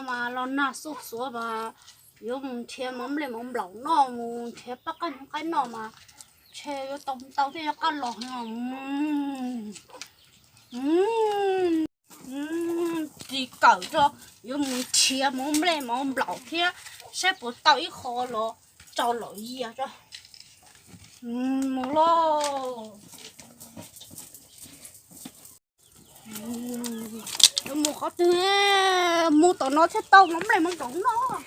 Mas los nag xuj xuav mas yuav mus nrhiav mov nplej mov nplaum noj, mus nrhiav pab qab nyuj qaib noj mas ntshe yuav tau ntau thiab yuav qab los. Ris kawm rau, yuav mus nrhiav mov nplej mov nplaum thiab saib puas tau ib qho los rau lawm yias rau. Mus lauj. Yuav mus qhov twg? Mus tom no thiaj tau mov nplej mov nplaum noj.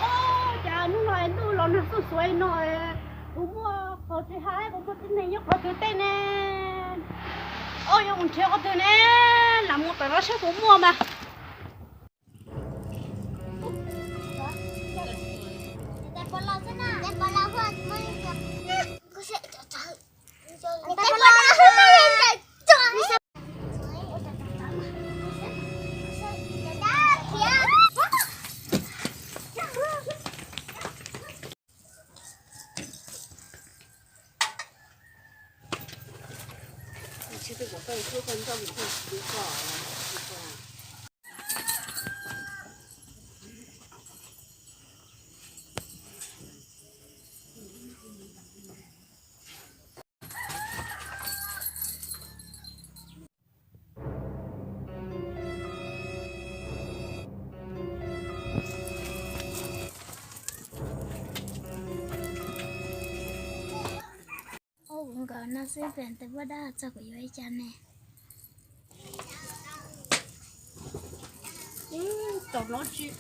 Ua cas hnub no es ntuj los nag xuj xuav no, puas muaj qhov twg hab, puas muaj tib neeg nyob qhov twg tej ne? Ua, yuav mus nrhiav qhov twg ne? Lam mus tom no saib puas muaj mas. Ua, kuv nkawd no xwb pem tes poj dab txog kuv yuav ib co ne. Tom no tsis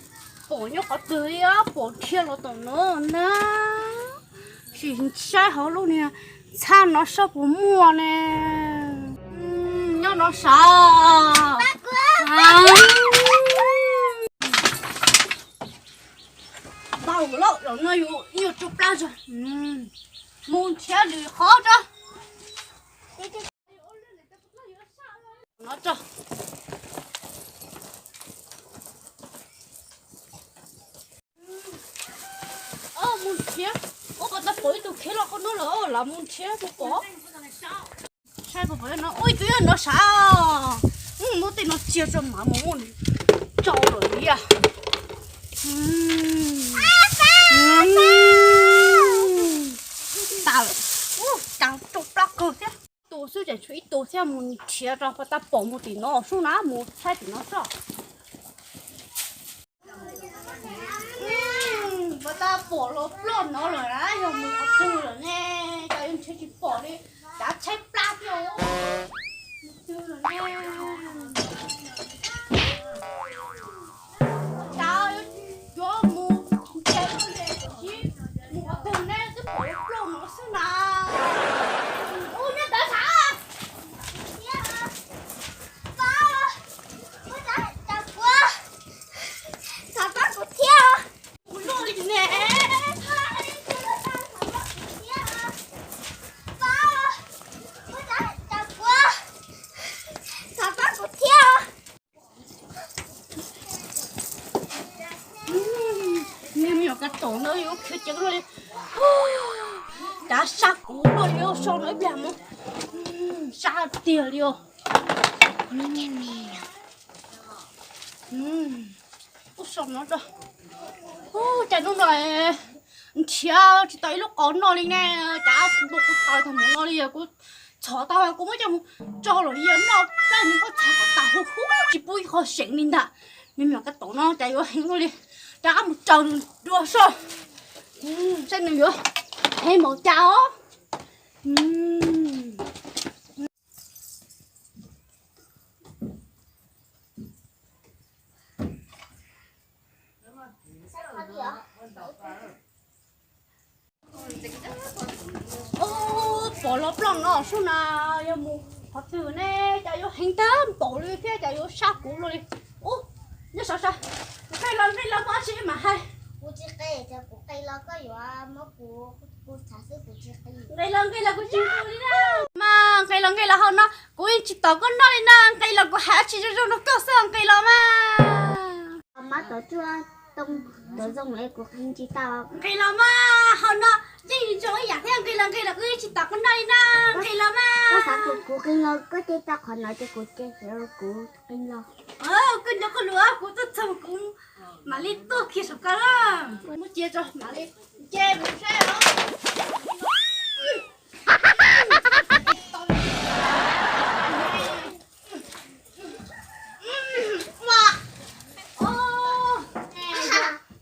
pom nyob qhov twg li, pom dhia los tom no na. Sim saib hauv lub niag txhab no saib puas muaj ne. Nyob no sav. Ntau lawm, zaum no yus ib nyuag tsau plab zog. Mus nrhiav lwm qhov tso. No tso. Mus nrhiav, ua pas tau pom ib tug khiav los qhov no lawm, lam mus nrhiav puas pom. Saib puas pom no, ua ib tug nyob no sav. Muab tej no cia tso mam mus muab nws tsau lawm li. Tas lawm, cas tsau plab kawg thiab. Tus xwb tseem tshuav ib tug thiab, mus nrhiav rau pas tas pom mus tim no sub na, mus thaij tim no tso. Pas tas pom los ploj no lawm na, yog mus qhov twg lawm ne, cas yuav nrhiav tsis pom li, cav tshaib plab thiab. Mus twg lawm ne? Cas yuav mus nrhiav tsis mus qhov twg ne, twb pom los ploj no xwb na. Ub, nyob ntawd sav. Pab, pab kuv thiab. Kuv luaj li ne. Pab, pab kuv thiab. Niag me nyuam kab tom no yuav khiav ceev luaj li. Cav sab kuv luaj li, so no ib pliag mus. Sab tiag li os. Ub, so no, ub, cas hnub no nrhiav tsis tau ib lub qos noj li ne. Cas npau kuv taws tag npaum no li, kuv txhom tau kuv muab coj mus tsau lawm, yog noj plab nws kuj txhom kom tas huv huv tsis pub ib qho seem li ntag. Me nyuam kab tom no cas yuav heev ua li, rov qab mus raws nws dua soj, saib nws yuav heev npaum cas os. Pom los plooj no sub na, yog mus qhov twg ne, cas yuav heev tag npaum li thiab cas yuav sab kuv luaj li. Ub, nyob saum sav, nqis los nqis los muaj dab tsi mam hais. Kuv tsis qis, kuv qis los koj yuav muab kuv, kuv tham xwb kuv tsis qis. Nqis los nqis los kuv tsis qis li na. Mas nqis los nqis los hauv no kuv yeej tsis tom koj noj li na, nqis los kuv hais dab tsi zoo zoo rau koj xwb, nqis los mas. Mab tom tsuag too tom zoo es kuv qis tsis tau. Nqis los mas, hauv no yeej zoo ib yam thiab, nqis los nqis los kuv yeej tsis tom koj noj li na, nqis los mas. Koj xav kom kuv qis los koj cia tau qhov no ces kuv cia kuv qis los. Koj nco koj lus, kuv tuaj txog kuv mam li tuaj kiag saum koj na. Muab cia tso mam li nce mus saib os.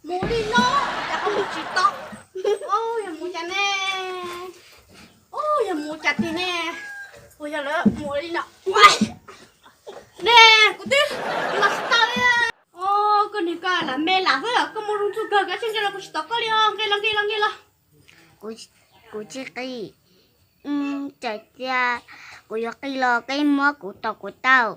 Mus li no, cas ho mus tsis tau. Yog mus cas ne? Yog mus cas tiag ne? Ua yog lawv mus li no ne, kuv twb los tsis tau li. Koj niag koj lam me lam xwb, koj muaj zoo txuj kawg, koj tseem nqis los kuv tsis tom koj li os, nqis los nqis los nqis los. Kuv tsis qis. Txawm tias kuv yuav qis los koj muab kuv tom kuv taub.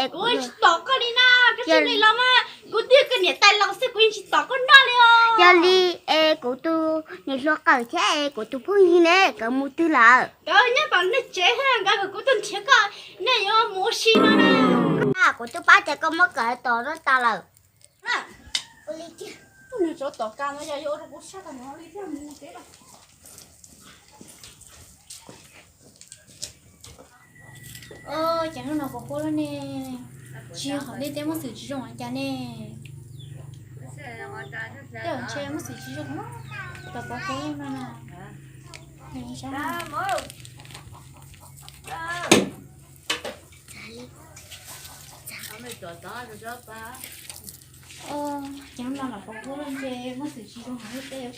Es kuv tsis tom koj li na, koj tsis qis los mas kuv twb yog koj niam tais laus xwb, kuv yeej tsis tom koj noj li os. Yog li es kuv tus niam hluas qawm thiab es kuv tus phooj ywg ne, nkawd mus twg lawm? Nkawd nyob tom nej tsev thiab, nkawd kom kuv tuaj nrhiav koj, nej yuav mus ua si no na. Kuv twb pab ces koj muab nkawd tom no tas lawm. Tus niag tsov tom kas no yog yuav ua rau kuv sab tag nrho li thiab, mus tsev lawm. Ces hnub no puas kub lub ne? Tsis yog qhov ntiaj teb muaj xwm tsis zoo li cas ne. Tej zaum ntshe muaj xwm tsis zoo, tom puas kub lub no na. Ces hnub no los puas kub lub ntshe muaj xwm tsis zoo qhov ntiaj teb.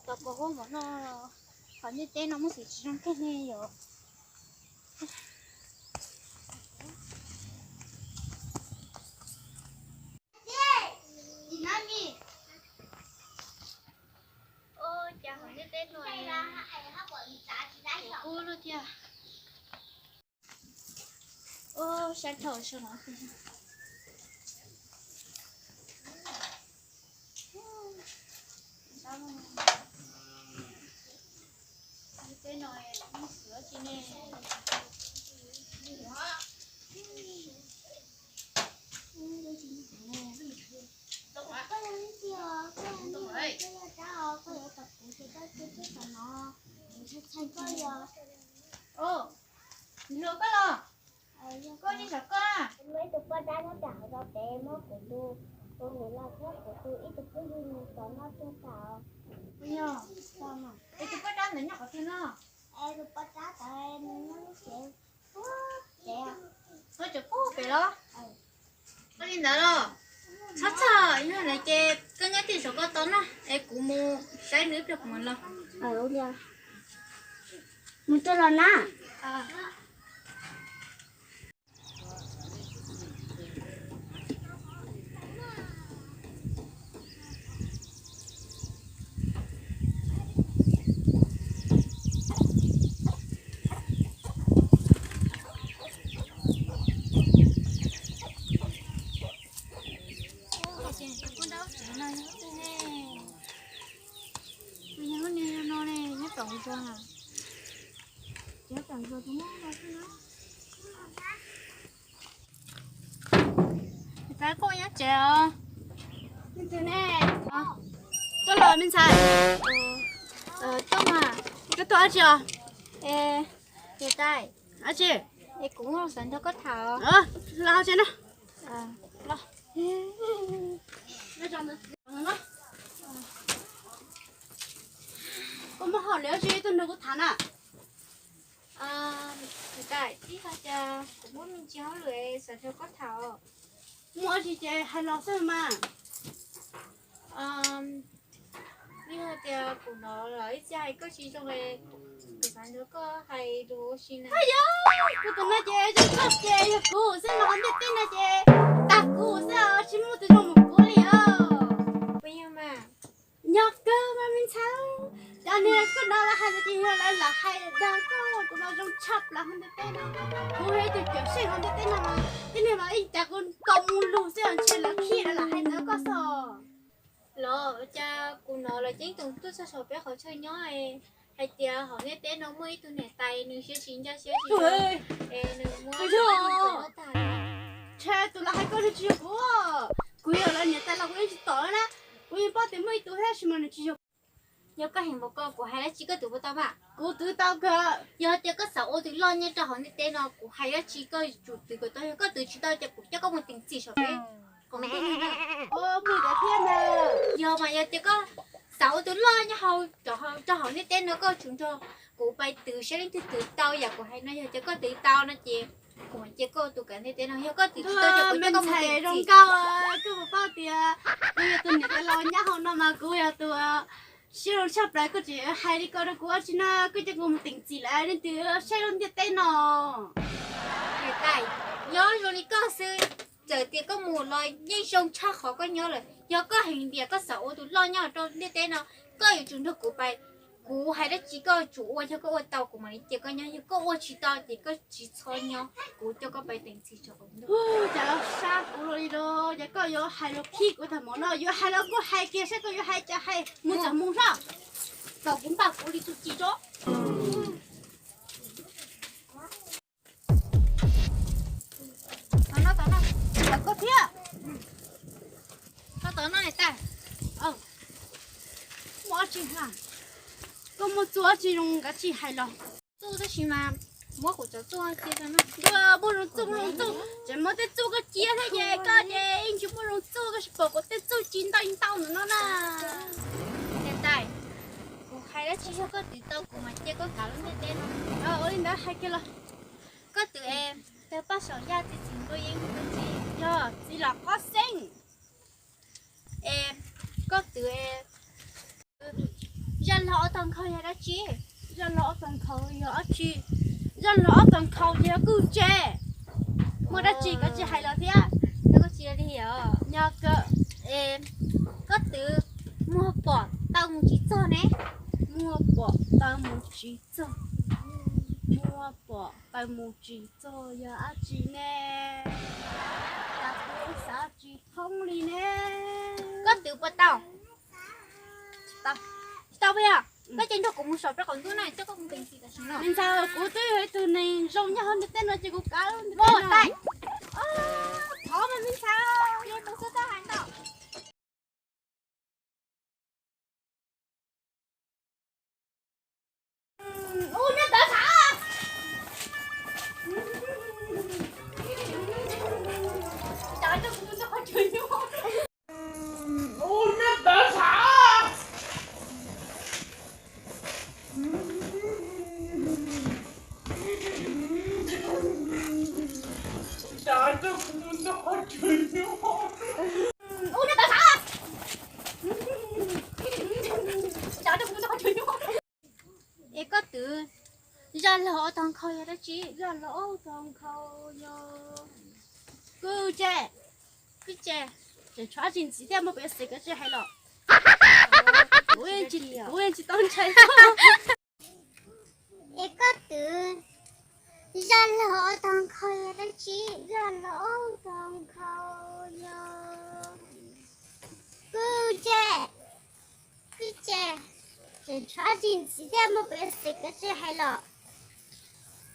Tom puas kub npaum no, qhov ntiaj teb no muaj xwm tsis zoo kawg ne yom. Cas qhov ntiaj teb no kub lub thiab. Ub, sab dhau sab no. Tej no muaj xwm tsis ne. Luag koj los, koj ib zam koj. Muaj ib tug poj dab nyob pem hauv zos pem muab kuv tus, kuv niam laus thiab kuv tus ib tug phooj ywg nws tom noj tuag tas. Yog, es tus poj dab ntawd nyob qhov twg no? Es tus poj dab ntawd nws nyob lub tsev, tsev, tsev pub pem los? Ua li ntawd los, txhob txhawj, yog lawm ces koj nyob tij saum koj tos no es kuv mus saib nws ib pliag kuv mam los. Mus tso los na. Ces tus poj dab tsev no yog leej twg ne? Tus yog lub niag no ne, nyob tom zos na. Nyob tom zos tus muaj no xwb na. Tais koj nyob tsev os? Leej twg ne? Tuaj los me ntxhais. Tuaj mas, koj tuaj dab tsi os? Tais, dab tsi? Es kuv xav nrog koj tham. Los tsev na. Koj muab hom li dab tsi tuaj nrog kuv tham na? Tais, ib qho cas kuv muaj me ntsis hauj lwm xav nrog koj tham os. Muaj dab tsi ces hais los xwb mas. Yog tias kuv hnov lawv ib txhia hais koj tsis zoo, kuv xav nrog koj hais lus ua si na. Yog, kuv tus no ces zoo nkauj ces yog kuv xwb los hauv ntiaj teb no ces tag kuv xwb os, tsis muaj tus zoo mus kuv li os. Puas yog mas? Yog kawg mas me ntxhais. Cov niag koj hnov lawv hais no ces yog lawv lam hais dag koj, tus no zoo tshaj plaws hauv ntiaj teb no. Kuv yog ib tug cawm seej hauv ntiaj teb no mas tib neeg mas ib cas kuv nkaus mus lug xwb os, ntshe lawv khib lawv lam hais ntawd koj xwb. Los cas kuv hnov lawv ceeb toom tuaj txog saum peb qhov chaw nyob hais tias hauv ntiaj teb no muaj ib tug niam tais nws siab tsis ncaj siab tsis zoo, es nws muab tag. Ntshe tus lawv hais koj nws tsis yog kuv. Kuv yog lawv niam tais los kuv yeej tsis tom na. Kuv yeej paub tias muaj ib tug thiab tab sis mas nws tsis yog. Yog koj heev npaum ko kuv hais dab tsi koj twv puas tau mas? Kuv twv tau kawg. Yog tias koj xav ua tus loj nyob rau hauv ntiaj teb no kuv hais dab tsi koj yuav tsum twv kom tau, yog koj twv tsis tau ces kuv coj koj mus teem txim saum peb qhov ntuj no. Yog mas yog tias koj xav ua tus loj nyob hauv, rau hauv ntiaj teb no koj tsum nrog kuv pais twv saib leej twg twv tau yam kuv hais no, yog tias koj twv tau no ces kuv mam cia koj ua tus kav ntiaj teb no, yog koj twv tsis tau ces kuv coj koj mus teem txim. Koj puas paub tias kuv yog tus niam tais los nyob hauv no mas kuv yog tus siab zoo tshaj plaws, koj tseem hais li ko rau kuv ua tsi no, koj coj kuv mus teem txim lawm leej twg saib lub ntiaj teb no. Niam tais, nyob zoo li koj xwb, txawm tias koj mus los yeej zoo tshaj qhov koj nyob lawm. Yog koj heev tias koj xav ua tus loj nyob rau ntiaj teb no, koj yuav tsum nrog kuv pais. Kuv hais dab tsi koj tsum ua, yog koj ua tau kuv mam li cia koj nyob, yog koj ua tsis tau ces koj tsis txhob nyob, kuv coj koj pais teem txim tso. Cas sab kuv los li los, ces koj yuav hais lus khib kuv tag hmo no, yuav hais los kuj hais kiag saib koj yuav hais cas hais mus txog mus hlo. Thaum kuv npaj kuv li txuj ci tso. Tau no, tau no, tau koj thiab. Tau no niam tais. Muaj ob tsi ha, koj muaj txuj ob tsi zoo kav tsij hais los. Txuj tab sis mas muab kuv cov txuj cia no. Muaj zoo txuj, muaj zoo txuj, tseem muab tej txuj koj cia thiab ces koj ces yeej tsis muaj zoo txuj, koj tsis pom kuv tej txuj ci ntau ntau ntawm no na. Niam tais, kuv hais dab tsi yog koj twv tau kuv mas cia koj kav lub ntiaj teb no. Ua li ntawd hais kiag los. Koj twv es tawg paj saum yaj txiv txiv nplua yeeb tus txiv, yog txiv los qob xeeb. Es koj twv es zaj log ob tog nkhaus yog dab tsi? Zaj log ob tog nkhaus yog dab tsi? Zaj log ob tog nkhaus ces yog kuj tse. Muaj dab tsi koj tsis hais los thiab. Yog koj twv muag pom taw mus tsis txog ne. Muag pom taw mus tsis txog. Muag pom taw mus tsis txog yog dab tsi ne? Cas kuv xav tsis thoob li ne. Koj twv puas tau? Tsis tau puas yog? Koj cia nrog kuv mus saum peb qaum ntuj na, coj koj mus teem txim tam sim no. Me ntxhais, kuv twb yog ib tug neeg zoo nyob hauv ntiaj teb no ces kuv kav ntiaj teb no. Thov mas me ntxhais, yog tus xwb txhob hais ntau. Ua nyob tawv xav. Ua nyob tawv xav. Ua nyob tawv xav. Es koj twv zaj log ob tog nkhaus yog dab tsi? Zaj log ob tog nkhaus yog kuj tse. Kuj tse. Tseem tshuav dab tsi ntxiv thiab, muaj peev xwm koj tsis hais los? Kuv yeej tsis tau ntshai. Es koj twv zaj log ob tog nkhaus yog dab tsi? Zaj log ob tog nkhaus yog kuj tse. Kuj tse. Tseem tshuav dab tsi ntxiv thiab, muaj peev xwm koj tsis hais los?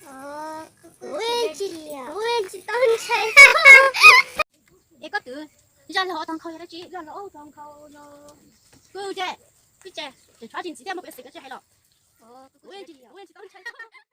Kuv yeej tsis tau ntshai. Es koj twv zaj log ob tog nkhaus yog dab tsi? Zaj log ob tog nkhaus yog kuj tse. Kuj tse. Tseem tshuav dab tsi ntxiv thiab, muaj peev xwm koj tsis hais los? Kuv yeej tsis tau ntshai.